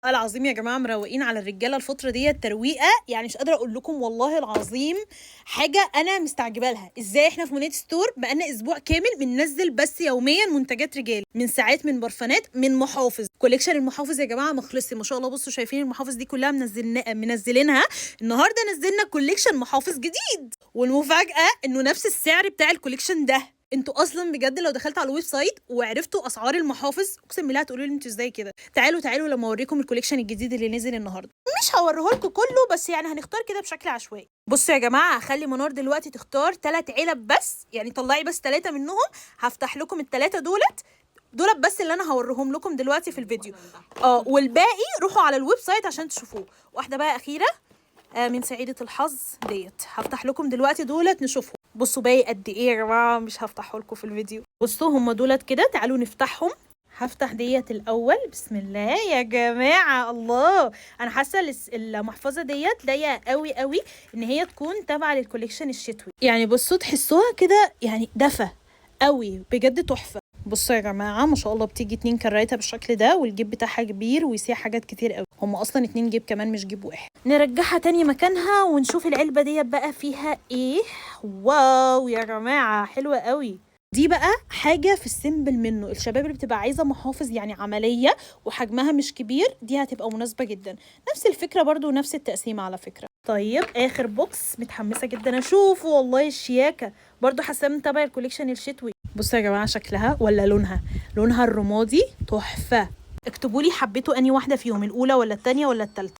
العظيم يا جماعة مروقين على الرجالة الفترة ديت ترويقه، يعني مش قادرة اقول لكم والله العظيم حاجة انا مستعجبه لها. ازاي احنا في مونيت ستور بقالنا اسبوع كامل بننزل بس يوميا منتجات رجال، من ساعات، من برفانات، من محافظ. collection المحافظ يا جماعة ما خلصش ما شاء الله. بصوا شايفين المحافظ دي كلها منزلينها النهارده. نزلنا collection محافظ جديد، والمفاجاه انه نفس السعر بتاع ال collection ده. انتوا اصلا بجد لو دخلتوا على ال website وعرفتوا اسعار المحافظ اقسم بالله هتقولوا لي انتوا ازاي كده. تعالوا تعالوا لما اوريكم ال collection الجديد اللي نزل النهارده. مش هوريه لكم كله بس يعني هنختار كده بشكل عشوائي. بصوا يا جماعة هخلي منار دلوقتي تختار 3 علب بس، يعني طلعي بس 3 منهم. هفتح لكم الثلاثة دولت بس اللي انا هوريهم لكم دلوقتي في الفيديو، والباقي روحوا على ال website عشان تشوفوه. واحدة بقى اخيرة من سعيدة الحظ ديت هفتح لكم دلوقتي دولت نشوفهم. بصوا باقي قد ايه يا جماعة، مش هفتحه لكم في الفيديو. بصوا هم دولت كده، تعالوا نفتحهم. هفتح ديت الاول. بسم الله يا جماعة، الله انا حاسه المحفظة ديت لايقة قوي قوي ان هي تكون تابعه لل collection الشتوي. يعني بصوا تحسوها كده يعني دفى قوي بجد تحفة. بصوا يا جماعة ما شاء الله بتيجي 2 كرايته بالشكل ده، والجيب بتاعها كبير ويسيع حاجات كتير قوي. هم اصلا 2 جيب كمان مش جيب واحد. نرجعها تاني مكانها ونشوف العلبة ديت بقى فيها ايه. wow يا جماعة حلوة قوي. دي بقى حاجة في ال simple منه، الشباب اللي بتبقى عايزه محافظ يعني عملية وحجمها مش كبير دي هتبقى مناسبة جدا. نفس الفكرة برضو ونفس التقسيمه على فكرة. طيب اخر box متحمسة جدا اشوفه والله. الشياكه برضو حاسه من تبع ال collection الشتوي. بصوا يا جماعة شكلها ولا لونها، لونها الرمادي تحفة. اكتبوا لي حبيتوا اني واحدة فيهم، الاولى ولا الثانية ولا الثالثة.